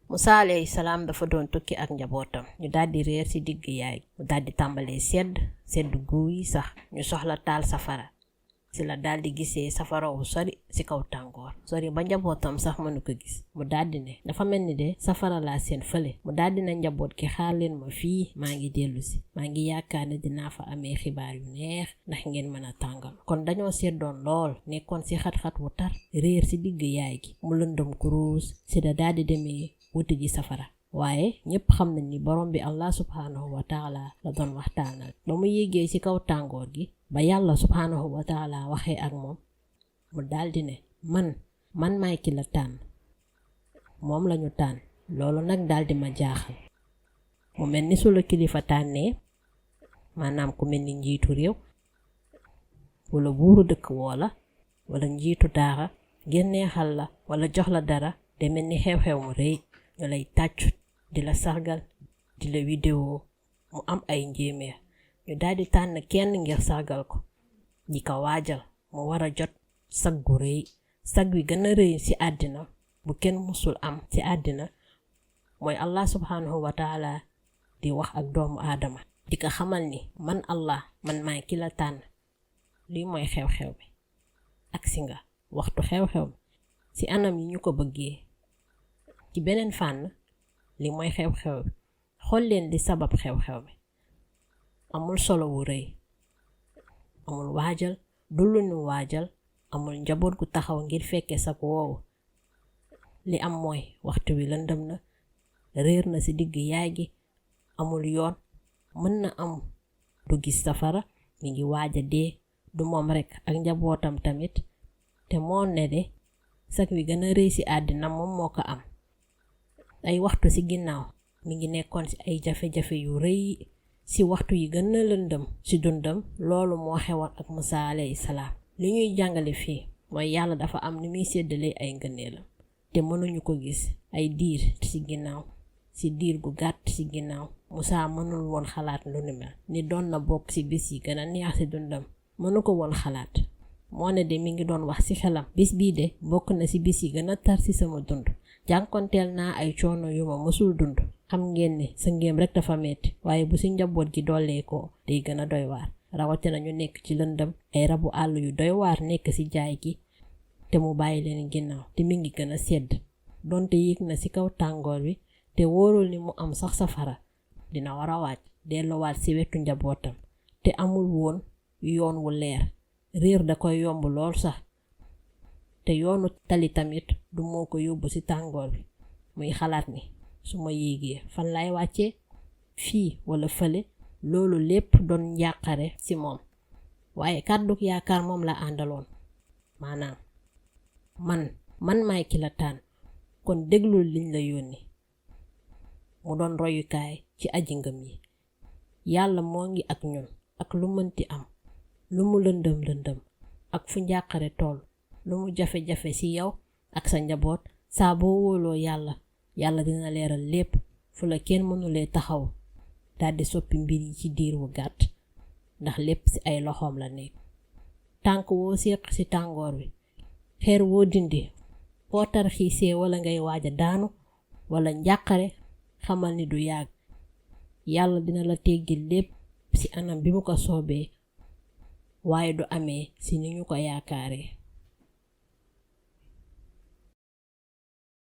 Musa alayhi salaam dafa doon tukki ak njabootam ñu daldi réer ci digg yaay mu daldi tàmbalee sedd guuy sax ñu soxla taal safara ci la daldi gisee safara wu sori ci kaw tàngoor sori ba njabootam sax mënu ko gis mu daldi ne dafa mel ni de safara laa seen fële mu daldi na njaboot ki xaar leen ma fii maa ngi dellu si maa ngi yaakaar ne dinaa fa amee xibaar yu neex ndax ngeen mën a tàngal kon dañoo seddoon lool nekkoon ci xat-xat wu tar réer ci digg yaay gi mu lëndëm kuruus ci la daldi demee wuti ji safara waaye ñépp xam nañ ni borom bi Allah subhanahu wa taala la doon waxtaanal ba mu yéegee ci kaw tàngoor gi ba yàlla subhanahu wa taala waxee ak moom mu daldi ne man maay ki la tànn moom lañu tànn loolu nag daldi ma jaaxal mu mel ni su la kilifa tànnee maanaam ku mel ni njiitu réew wala buuru dëkk wala njiitu daara ngir neexal la wala jox la dara de mel ni xew-xew mu rëy ñu lay tàccu di la sargal di la vidéo mu am ay njéeméer ñu daldi tànn kenn ngir sargal ko di ko waajal mu war a jot sag gu rëy sag wi gën a rëy ci àddina bu kenn musul am ci àddina mooy Allah subhanahu wa taala di wax ak doomu aadama di ko xamal ni man Allah man maay ki la tànn lii mooy xew-xew bi ak si nga waxtu xew-xew bi ci anam yi ñu ko bëggee ci beneen fànn li mooy xew-xew bi xool leen li sabab xew-xew bi amul solo wu rëy amul waajal du lu ñu waajal amul njaboot gu taxaw ngir fekke sa woowu li am mooy waxtu wi lëndëm na réer na ci digg yaay gi amul yoon mën na am du gis safara mi ngi waaja dee du moom rekk ak njabootam tamit te moo ne de sag wi gën a rëy ci àddina moom moo ko am ay waxtu ci ginnaaw mi ngi nekkoon ci ay jafe-jafe yu rëy ci waxtu yi gën a lëndëm ci dundam loolu moo xewoon ak Musa alayhi salaam li ñuy jàngale fii mooy yàlla dafa am ni muy séddalee ay ngëneelam te mënuñu ko gis ay diir ci ginnaaw ci diir gu gàtt ci ginnaaw Musa mënul woon xalaat lu ni mel ni doon na bokk ci bis yi gën a neex ci dundam mënu ko woon xalaat moo ne de mi ngi doon wax ci xelam bis bii de bokk na ci bis yi gën a tar ci sama dund jànkonteel naa ay coono yu ma mësul dund xam ngeen ne sa ngéem rek dafa metti waaye bu ci njaboot gi dollee ko day gën a doy waar rawatina ñu nekk ci lëndëm ay rabu àll yu doy waar nekk ci jaay gi te mu bàyyi leen ginnaaw te mi ngi gën a sedd donte yéeg na ci kaw tàngoor bi te wóorul ni mu am sax safara dina war a wàcc delluwaat ci wetu njabootam te amul woon yoon wu leer réer da koy yomb lool sax te yoonu tali tamit du moo ko yóbbu ci tàngoor bi muy xalaat ni su ma yéegee fan lay wàccee fii wala fële loolu lépp doon njàqare ci moom waaye kàdduk yaakaar moom la àndaloon maanaam man maay ki la tànn kon déglul liñ la yónni mu doon royukaay ci aji ngëm yi yàlla moo ngi ak ñun ak lu mënti am lu mu lëndëm ak fu njàqare toll lu mu jafe-jafe ci yow ak sa njaboot saa boo wóoloo yàlla dina leeral lépp fu la kenn mënulee taxaw daldi soppi mbir yi ci diir wu gàtt ndax lépp ci ay loxoom la nekk tànk woo séq ci tàngoor bi xeer woo dindi foo tarxiisee wala ngay waaja daanu wala njàqare xamal ni du yàgg yàlla dina la teggil lépp ci anam bi mu ko soobee waaye du amee ci ni ñu ko yaakaaree